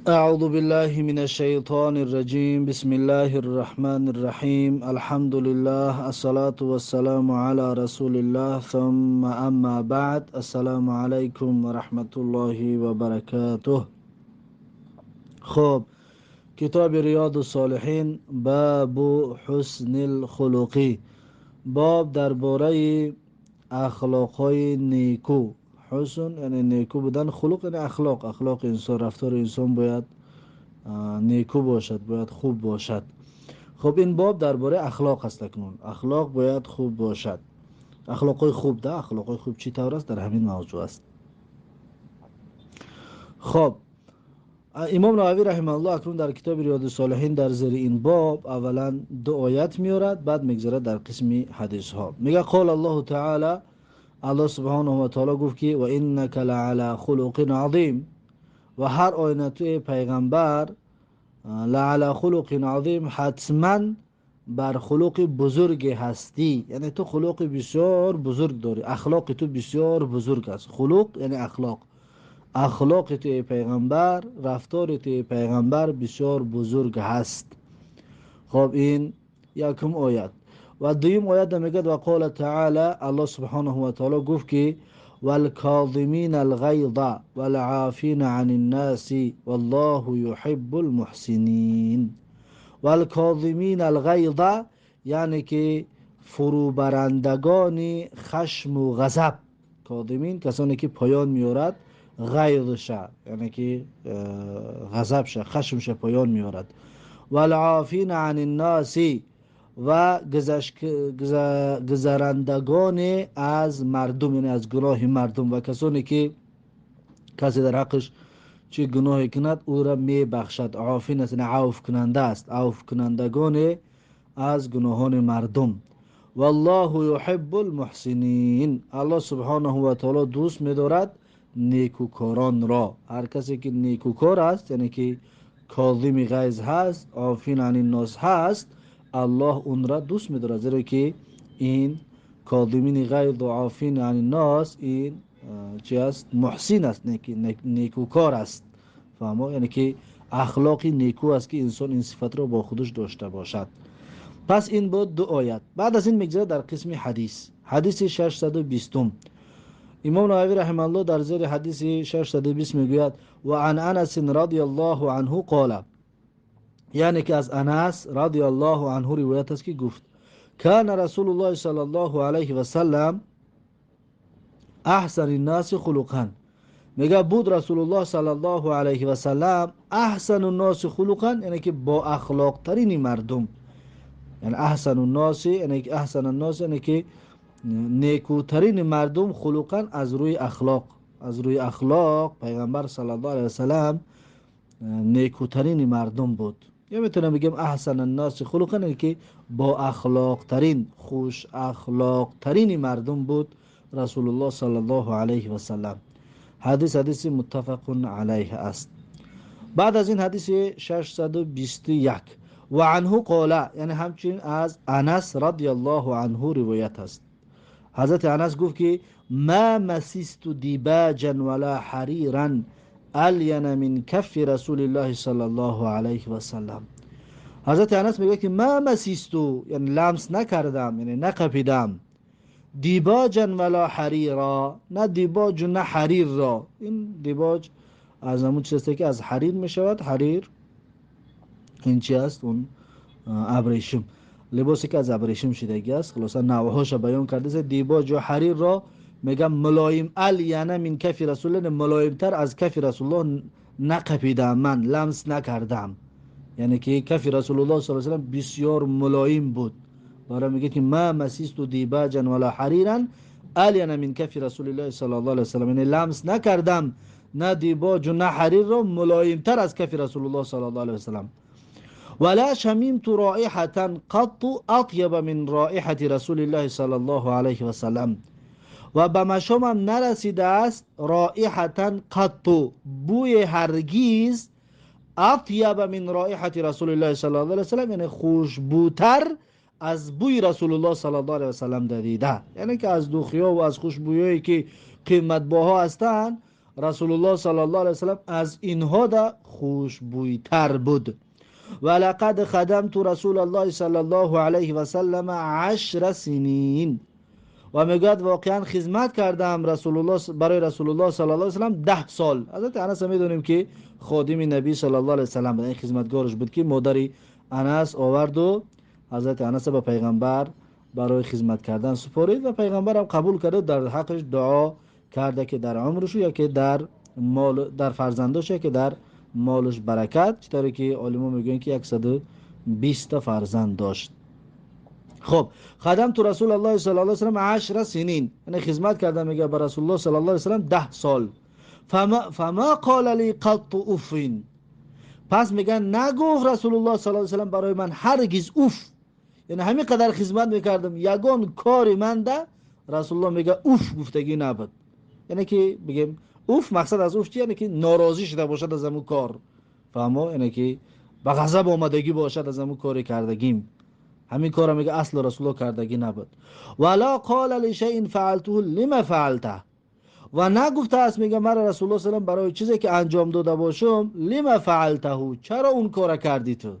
أعوذ بالله من الشيطان الرجيم. بسم الله الرحمن الرحيم. الحمد لله، الصلاة والسلام على رسول الله، ثم أما بعد. السلام عليكم ورحمة الله وبركاته. خب، کتاب ریاض الصالحین، باب حسن الخلق، باب درباره اخلاقهای نیکو. حسن یعنی نیکو بودن، خلق یعنی اخلاق. اخلاق انسان، رفتار انسان باید نیکو باشد، باید خوب باشد. خب، این باب درباره اخلاق است. اکنون اخلاق باید خوب باشد، اخلاقای خوب ده، اخلاقای خوب چی طور است، در همین موضوع است. خب، امام نووی رحمه الله اکنون در کتاب ریاض الصالحین در زیر این باب اولا دو آیت میارد، بعد میگذرد در قسم حدیث ها. میگه: قال الله تعالی، الله سبحانه و تعالی گفت که و انک لعلی خلق عظیم، و هر آینه تو پیغمبر، لعلی خلق عظیم، حتما بر خلق بزرگ هستی، یعنی تو خلق بسیار بزرگ داری، اخلاق تو بسیار بزرگ است. خلق یعنی اخلاق. اخلاق تو پیغمبر، رفتار تو پیغمبر بسیار بزرگ هست. خب، این یکم آیت و دویم آیت میگه و قال تعالی، الله سبحانه و تعالی گفت که والکاظمین الغیظ والعافین عن الناس والله يحب المحسنین. والکاظمین الغیظ یعنی که فروبرندگان خشم و غضب. کاظمین کسانی که پایان میارد غیظ، یعنی که غضب شه، خشم شه پایان میارد. والعافین عن الناس و گذرندگان از مردم، یعنی از گناه مردم، و کسانی که کسی در حقش چه گناهی کند، او را می بخشد. عافین است، یعنی عفو کننده است، عفو کنندگان از گناهان مردم. والله یحب المحسنین، الله سبحانه و تعالی دوست می‌دارد نیکوکاران را. هر کسی که نیکوکار است، یعنی که کاظم غیظ هست، عافین عن الناس هست، الله اون را دوست می‌دارد، زیرا که این کاظمین غیظ و عافین عن الناس، این چی است؟ محسن است، نیکوکار است. فهمو؟ یعنی که اخلاقی نیکو است که انسان این صفت را با خودش داشته باشد. پس این بود دو آیت. بعد از این میگذره در قسم حدیث، حدیث 620. امام نووی رحمه الله در زیر حدیث 620 میگوید: و عن انس رضی الله عنه قال، یعنی که از انس رضی الله عنه روایت است که گفت: کان رسول الله صلی الله علیه و سلم احسن الناس خلقا. میگه بود رسول الله صلی الله علیه و سلم احسن الناس خلقا، یعنی که با اخلاق ترین مردم، یعنی احسن الناس، یعنی که احسن الناس، یعنی که نیکوترین مردم، خلقا از روی اخلاق، از روی اخلاق پیغمبر صلی الله علیه و سلم نیکوترین مردم بود. یا میتونم بگم احسن الناس خلقا یعنی که با اخلاق ترین، خوش اخلاق ترین مردم بود رسول الله صلی الله علیه و سلم. حدیث، حدیث متفق علیه است. بعد از این حدیث 621: و عنه قال، یعنی همچنین از انس رضی الله عنه روایت است. حضرت انس گفت که ما مسست دیباجا ولا حریرا الین من کف رسول الله صلی الله علیه و سلم. حضرت انس میگه که ما مسست، یعنی لمس نکردم، یعنی نقپیدم، دیباجا ولا حریرا، نه دیباج و نه حریر را. این دیباج از همون چیزی که از حریر میشود. حریر این چی است؟ اون ابریشم، لباسی که از ابریشم شدگی است. خلاصه نوعهاش بیان کرده است. دیباج و حریر را میگم ملایم، الین من کف رسول الله، ملایم تر از کف رسول الله نقپیدم، من لمس نکردم. یعنی که کف رسول الله صلی الله علیه و سلم بسیار ملایم بود. برای میگه که ما مسست دیباجا ولا حریرا الین من کف رسول الله صلی الله علیه و سلم، یعنی لمس نکردم نه دیباج و نه حریر را ملایم تر از کف رسول الله صلی الله علیه و سلم. ولا شممت رائحة قط اطیب من رائحة رسول الله صلی الله علیه و سلم، و به مشامم نرسیده است رائحة قط، بوی هرگیز، اطیب من رائحة رسول الله صلی الله علیه و سلم، یعنی خوشبوتر از بوی رسول الله صلی الله علیه و سلم ندیده. یعنی که از دوخیا و از خوشبویایی که قیمت باها هستند، رسول الله صلی الله علیه وسلم از اینها ده خوشبویتر بود. ولقد خدمت رسول الله صلی الله علیه و سلم 10 سنین. و میگوید واقعا خدمت کردم رسول الله برای رسول الله صلی الله علیه و سلم 10 سال. حضرت انس میدونیم که خادم نبی صلی الله علیه و سلم بود، این خدمتگارش بود که مادری انس آورد و حضرت انس به پیغمبر برای خدمت کردن سپارید و پیغمبر هم قبول کرد و در حقش دعا کرده که در عمرش یا که در مال، در فرزندش یا که در مالش برکت، چطوری که عالما میگن که 120 تا فرزند داشت. خب، خدمت رسول الله صلی الله علیه و سلم 10 سنین، یعنی خدمت کردم میگه به رسول الله صلی الله علیه و سلم 10 سال. فما قال لی قط اف. پس میگن نگفت رسول الله صلی الله علیه و سلم برای من هرگز اوف. یعنی همین قدر خدمت میکردم، یگان کار من ده رسول الله میگه اوف گفتگی نبود. یعنی که بگیم اوف، مقصد از اوف چی؟ یعنی که ناراضی شده باشد از همون کار، فهمو؟ یعنی که به غضب آمدگی باشد از همون کاری کردگیم. همین کار میگه اصل رسول الله کردگی نبود. ولا قال لشیء فعلته لما فعلته. و نگفته است میگه مرا رسول الله صلی الله برای چیزی که انجام داده باشم، لما فعلته، چرا اون کار کردی تو؟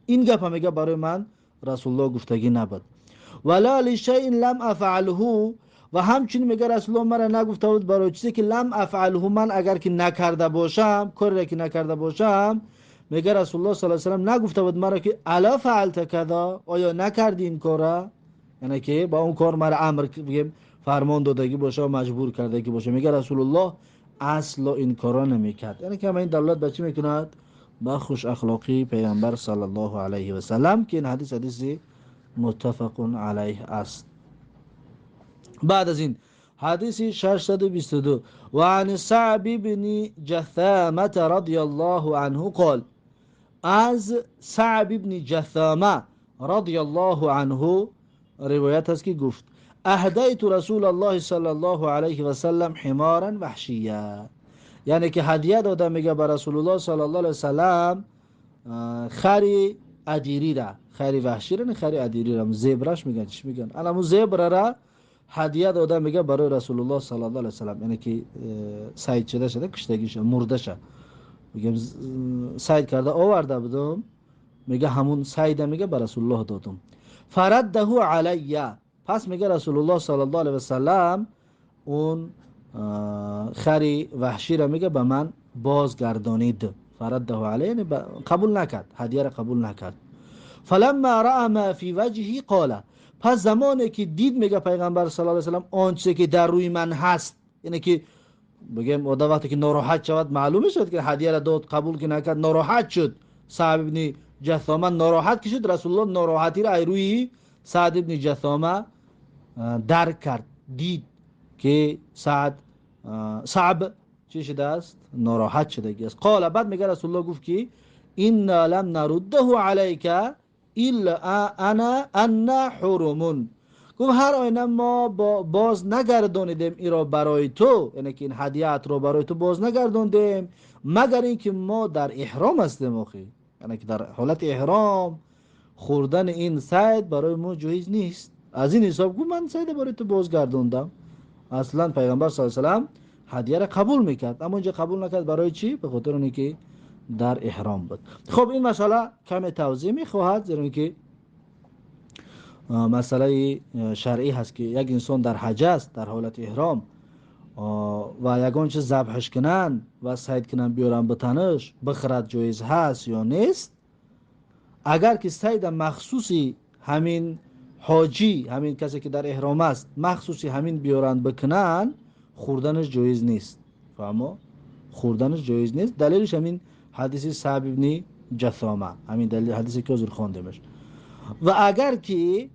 این گپ میگه برای من رسول الله گفتگی نبود. ولا لشیء لم افعله. و همچنین میگه رسول الله مرا نگفته بود برای چیزی که لم افعله، من اگر که نکرده باشم، کاری که نکرده باشم، میگه رسول الله صلی الله علیه و سلم نگفته بود مرا که الا فعلت کذا، آیا نکردی این کارا؟ یعنی که با اون کار مرا امر، بگیم فرمان دادگی باشه و مجبور کردگی باشه. میگه رسول الله اصلا این کارا نمیکرد. یعنی که این دلالت به چی میکند؟ با خوش اخلاقی پیامبر صلی الله علیه و سلم، که این حدیث حدیث متفق علیه است. بعد از این حدیث 622. وعن صعب بن جثامة رضی الله عنه قال، از صعب بن جثامه رضی الله عنه روایت است که گفت: اهدیت رسول الله صلی الله علیه و سلم حمارا وحشیا. یعنی که هدیه دادم میگه به رسول الله صلی الله علیه و سلم خری ادیری را، خری وحشی را نه، خری ادیری را، زبرش میگن، چی میگن، الان زبر را هدیه دادم میگه برای رسول الله صلی الله علیه و سلم. یعنی که صید شده شده، کشتگی شده، مرده شده، میگم صید کرده آورده بودم، میگه همون صید میگه به رسول الله دادم. فرده علی. پس میگه رسول الله صلی الله علیه و سلم اون خری وحشی را میگه به من بازگردانید. فرده علی یعنی قبول نکرد، هدیه را قبول نکرد. فلما رأى ما فی وجهی قال. پس زمانی که دید میگه پیغمبر صلی الله علیه و سلم آنچه که در روی من هست، یعنی که بگیم آدم وقتی که ناراحت شود، معلوم شد که هدیه را داد، قبول که نکرد، ناراحت شد. صعب ابن جثامه ناراحت که شد، رسول الله ناراحتی را روی سعد ابن جثامه درک کرد، دید که صعب چی شده است؟ ناراحت شده است. قال، بعد میگه رسول الله گفت که انا لم نرده علیک الا انا حرم. گفت هر آینه ما باز نگردانیدیم ای را برای تو، یعنی که این هدیت را برای تو باز نگرداندیم مگر اینکه ما در احرام هستیم آخی. یعنی که در حالت احرام خوردن این صید برای ما جایز نیست. از این حساب گفت من صید برای تو بازگردوندم. اصلا پیغمبر صلی الله علیه و سلم هدیه را قبول میکرد، اما اینجا قبول نکرد. برای چی؟ به خاطر اینکه در احرام بود. خب، این مسئله کم توضیح میخواهد، زیرا که مسئله شرعی هست که یک انسان در حج است، در حالت احرام و یگان چیز ذبحش کنن و صید کنن بیارن بتنش بخرد، جایز هست یا نیست؟ اگر که صید مخصوصی همین حاجی، همین کسی که در احرام است، مخصوصی همین بیارن بکنن، خوردنش جایز نیست. فهمو؟ خوردنش جایز نیست. دلیلش همین حدیث صعب ابن جثامه، همین دلیل حدیثی که حضور خواندیمش. و اگر که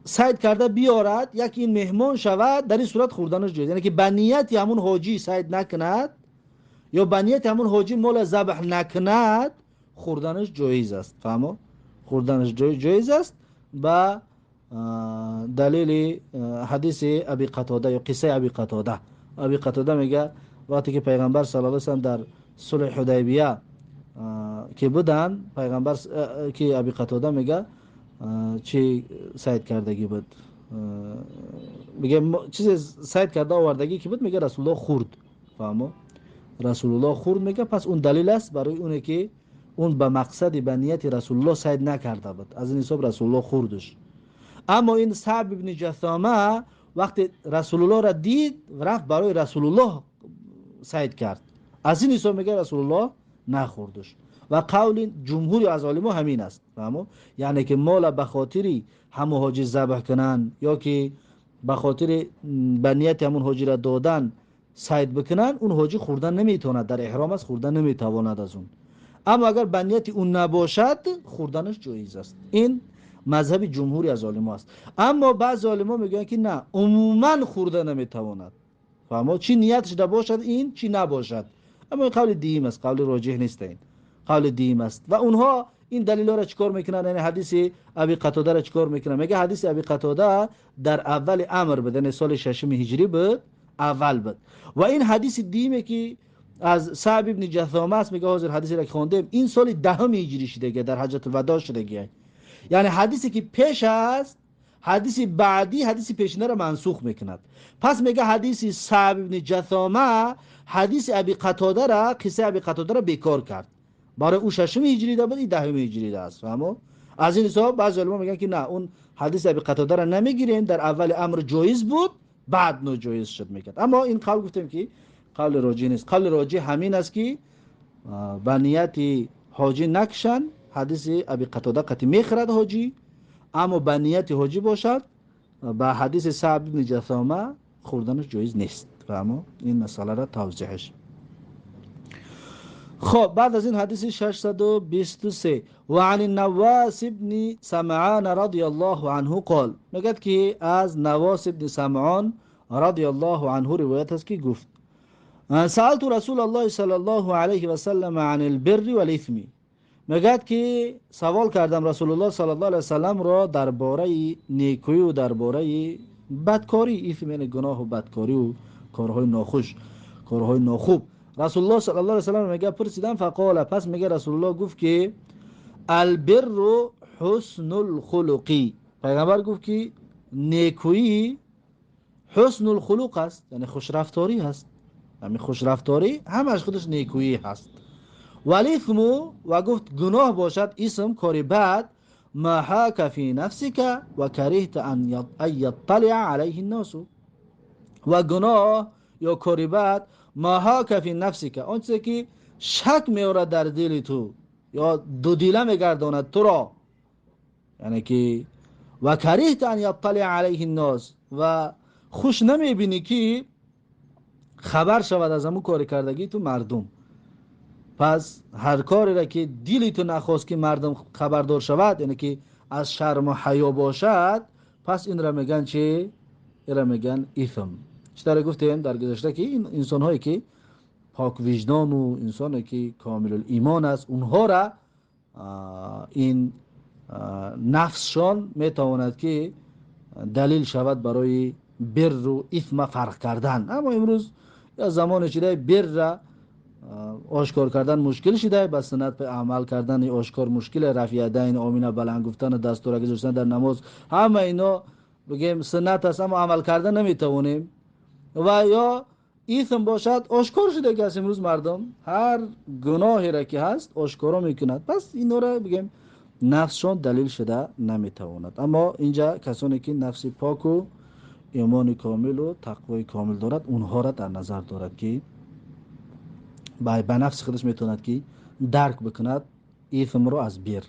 صید کرده بیارد، یکی این مهمان شود، در این صورت خوردنش جایز. یعنی که به نیت همون حاجی صید نکند یا به نیت همون حاجی مال ذبح نکند، خوردنش جایز است. فهمو؟ خوردنش جایز است با دلیل حدیث ابی قتاده یا قصه ابی قتاده. ابی قتاده میگه وقتی که پیغمبر صلی الله علیه و سلم در صلح حدیبیه که بودن، پیغمبر که ابی قتاده میگه چی صید کردگی بود. میگه چیز صید کرده آوردگی که بود، میگه رسول الله خورد. فهمو؟ رسول الله خورد. میگه پس اون دلیل است برای اونه که اون به مقصد، به نیت رسول الله صید نکرده بود، از این حساب رسول الله خوردش. اما این صعب ابن جثامه وقتی رسول الله را دید رفت برای رسول الله صید کرد، از این حساب میگه رسول الله نخوردش. و قول جمهور از علما همین است. فهمو؟ یعنی که مال به خاطری همو حاجی ذبح کنن یا که به خاطر به نیت همون حاجی را دادن صید بکنن، اون حاجی خوردن نمیتواند، در احرام است، خوردن نمیتواند از اون. اما اگر به نیت اون نباشد خوردنش جایز است. این مذهب جمهوری از علما است. اما بعض علما میگن که نه، عموما خورده نمیتواند. فهمو؟ چی نیتش باشد این، چی نباشد. اما این قول دیم است، قول راجح نیست، این قول دیم است. و اونها این دلیل را چیکار میکنن؟ یعنی حدیث ابی قتاده را چیکار میکنن؟ میگه حدیث ابی قتاده در اول امر بود، یعنی سال ششم هجری بود، اول بود. و این حدیث دیمه که از صعب ابن جثامه است، میگه حاضر حدیثی را که خواندیم این سال دهم هجری شده که در حجة الوداع شده. یعنی حدیثی که پیش است، حدیث بعدی حدیث پیشینه را منسوخ میکند. پس میگه حدیث صعب ابن جثامه حدیث ابی قتاده را، قصه ابی قتاده را بیکار کرد. برای او ششم هجری ده بود، این دهم هجری ده است. فهمو؟ از این حساب بعضی علما میگن که نه، اون حدیث ابی قتاده را نمیگیریم، در اول امر جایز بود، بعد ناجایز شد میگه. اما این قول گفتیم که قول راجح نیست. قول راجح همین است که با نیت حاجی نکشن، حدیث ابی قتاده قطعی میخرد حاجی، اما با نیت حاجی باشد با حدیث صعب بن جثامه خوردنش جایز نیست. فهمو؟ این مسئله را توضیحش. خب بعد از این حدیث 623 و عن النواس ابن سمعان رضی الله عنه قال، میگه که از نواس ابن سمعان رضی الله عنه روایت است که گفت سألت رسول الله صلی الله علیه و سلم عن البر والاثم. میگه که سوال کردم رسول الله صلی الله علیه و سلم را درباره نیکویی و درباره بدکاری، اثم یعنی گناه و بدکاری و کارهای ناخوش، کارهای ناخوب. رسول الله صلی الله علیه و سلم میگه پرسیدم، فقال، پس میگه رسول الله گفت که البر حسن الخلقی. پیغمبر گفت که نیکویی حسن الخلق است، یعنی خوشرفتاری هست، همین خوشرفتاری همش خودش نیکویی هست. والاثم، و گفت گناه باشد، اسم کاری بد، ما حاک فی نفسک و کرهت ان یطلع علیه الناس. و گناه یا کاری بد ما حاک فی نفسک، آن چیزی که شک میاره در دل تو یا دو دیله میگرداند تو را، یعنی که و کرهت ان یطلع علیه الناس، و خوش نمیبینی که خبر شود از همون کار کردگی تو مردم. پس هر کاری را که دلی تو نخواست که مردم خبردار شود، یعنی که از شرم و حیا باشد، پس این را میگن چی؟ این را میگن اثم. چطور گفتیم در گذشته که این انسان هایی که پاک وجدان و انسانی که کامل الایمان است، اونها را این نفسشان میتواند که دلیل شود برای بر و اثم فرق کردن. اما امروز یا زمان شده بر را آشکار کردن مشکل شده، به سنت به عمل کردن آشکار مشکل، رفع یدین، آمین بلند گفتن، دستور گذاشتن در نماز، همه اینا بگیم سنت است اما عمل کردن نمیتوانیم. و یا اثم باشد آشکار شده که از امروز مردم هر گناهی را که هست آشکارا میکند، پس اینا را بگیم نفسشان دلیل شده نمیتواند. اما اینجا کسانی که نفس پاک و ایمان کامل و تقوای کامل دارد، اونها را در نظر دارد که به نفس خودش میتواند که درک بکند اثم را از بر.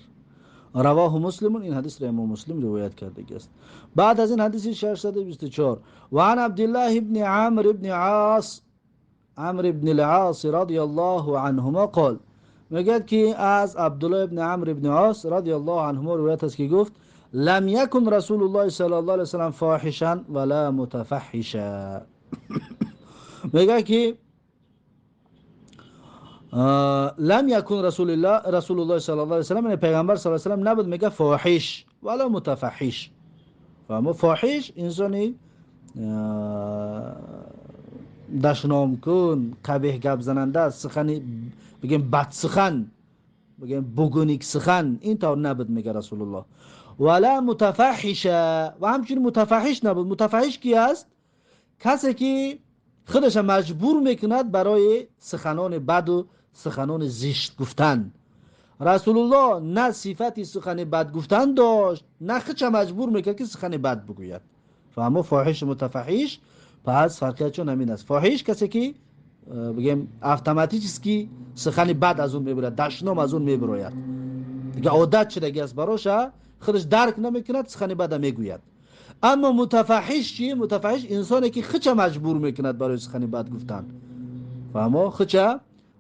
رواه مسلم، این حدیث را امام مسلم روایت کرده است. بعد از این حدیث 624 و عن عبد الله ابن عمرو ابن عاص، عمرو ابن العاص رضی الله عنهما قال، میگه که از عبدالله ابن عمرو ابن عاص رضی الله عنهما روایت است که گفت لم یکن رسول الله صلی الله علیه و سلم فاحشا ولا متفحشا. میگه که لم یکن رسول الله صلی الله علیه و سلم، یعنی پیغمبر صلی الله علیه و سلم نبود میگه فاحش ولا متفحش. فهمو؟ فاحش انسانی دشنام کن، قبیح گپ زننده، سخنی بگیم بد سخن، بگیم بگونیک سخن، این طور نبود میگه رسول الله. ولا متفحشا، و همچنین متفحش نبود. متفحش کی است؟ کسی که خودش مجبور میکند برای سخنان بد و سخنان زشت گفتن. رسول الله نه صفت سخن بد گفتن داشت، نه خودش مجبور میکرد که سخن بد بگوید. فهمو فاحش متفحش پس فرقیتشون همین است. فاحش کسی که بگیم автоматически سخن بد از اون میبرد، دشنام از اون میبراید، دیگه عادت شدگی است براش، خودش درک نمیکند، سخن بد میگوید. اما متفحش چی؟ متفحش انسانی که خودش مجبور میکند برای سخن بد گفتن. فهمو خودش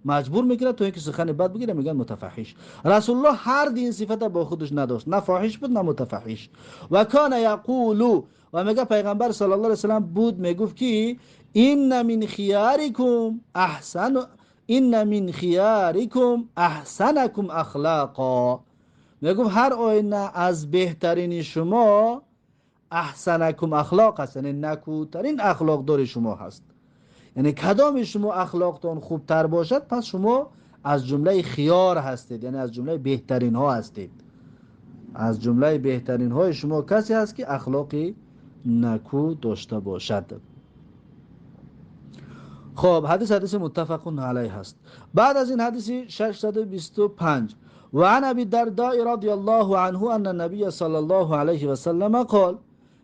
مجبور میکند تا اینکه سخن بد بگیره، میگن متفحش. رسول الله هر دو این صفت با خودش نداشت، نه فاحش بود نه متفحش. و کان یقول، و میگه پیغمبر صلی الله علیه و سلم بود میگفت که ان من خیارکم احسن، ان من خیارکم احسنکم اخلاقا. میگفت هر آینه از بهترین شما احسنکم اخلاق است، یعنی نکوترین اخلاق دار شما هست. یعنی کدام شما اخلاقتان خوبتر باشد پس شما از جمله خیار هستید، یعنی از جمله بهترین ها هستید. از جمله بهترین های شما کسی هست که اخلاق نکو داشته باشد. خب حدیث حدیث متفق علیه هست. بعد از این حدیث 625، و عن ابی الدرداء رضی الله عنه ان النبی صلی الله علیه و سلم قال،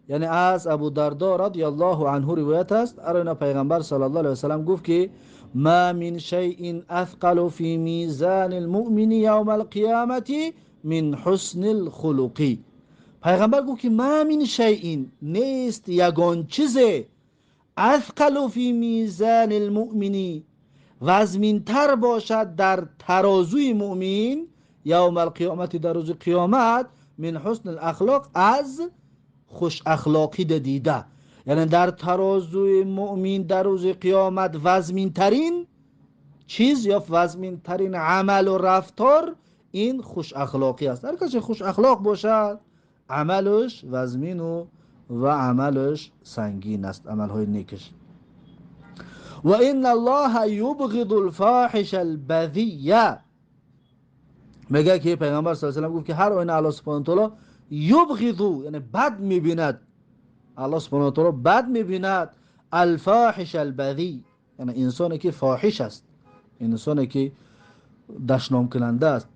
یعنی از ابو دردا رضی الله عنه روایت است، ارنا پیغمبر صلی الله علیه و سلم گفت که ما من شیء اثقل فی میزان المؤمن یوم القیامة من حسن الخلق. پیغمبر گفت که ما من شیء، نیست یگان چیز، اثقل فی میزان المؤمن، وزمینتر باشد در ترازوی مؤمن، یوم القیامت، در روز قیامت، من حسن الاخلاق، از خوش اخلاقی دیده. یعنی در ترازوی مؤمن در روز قیامت وزمین ترین چیز یا وزمین ترین عمل و رفتار این خوش اخلاقی است. هر کسی خوش اخلاق باشد عملش وزمین و عملش سنگین است، عملهای نیکش. و ان الله یبغض الفاحش البذی. میگه که پیغمبر صلی الله علیه و سلم گفت که هر آینه الله سبحانه و تعالی یبغض، یعنی بد میبیند، الله سبحانه و تعالی بد میبیند الفاحش البذی، یعنی انسانی که فاحش است، انسانی که دشنام کننده است.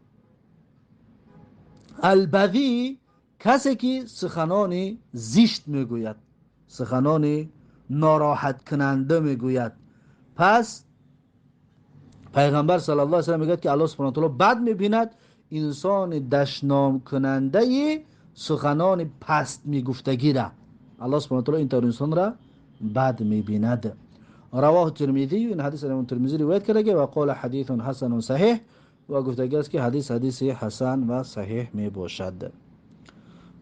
البذی کسی که سخنان زشت میگوید، سخنان ناراحت کننده میگوید. پس پیغمبر صلی الله علیه و سلم میگه که الله سبحانه و تعالی بد میبیند انسان دشنام کننده سخنان پست میگفتگی را. الله سبحانه و تعالی این طور انسان را بد میبیند. رواه ترمذی، این حدیث امام ترمذی روایت کرده و قال حدیث حسن صحیح، و گفته است که حدیث حدیث حسن و صحیح می باشد.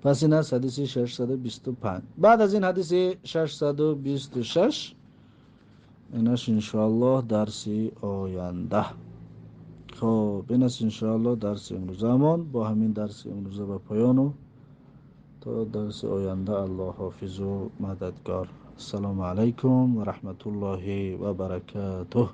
پس این است حدیث 625. بعد از این حدیث 626 اینش انشاءالله درس آینده. خب این است انشاءالله درس امروزمان. با همین درس امروزه به پایان و تا درس آینده الله حافظ و مددگار. السلام علیکم و رحمت الله و برکاته.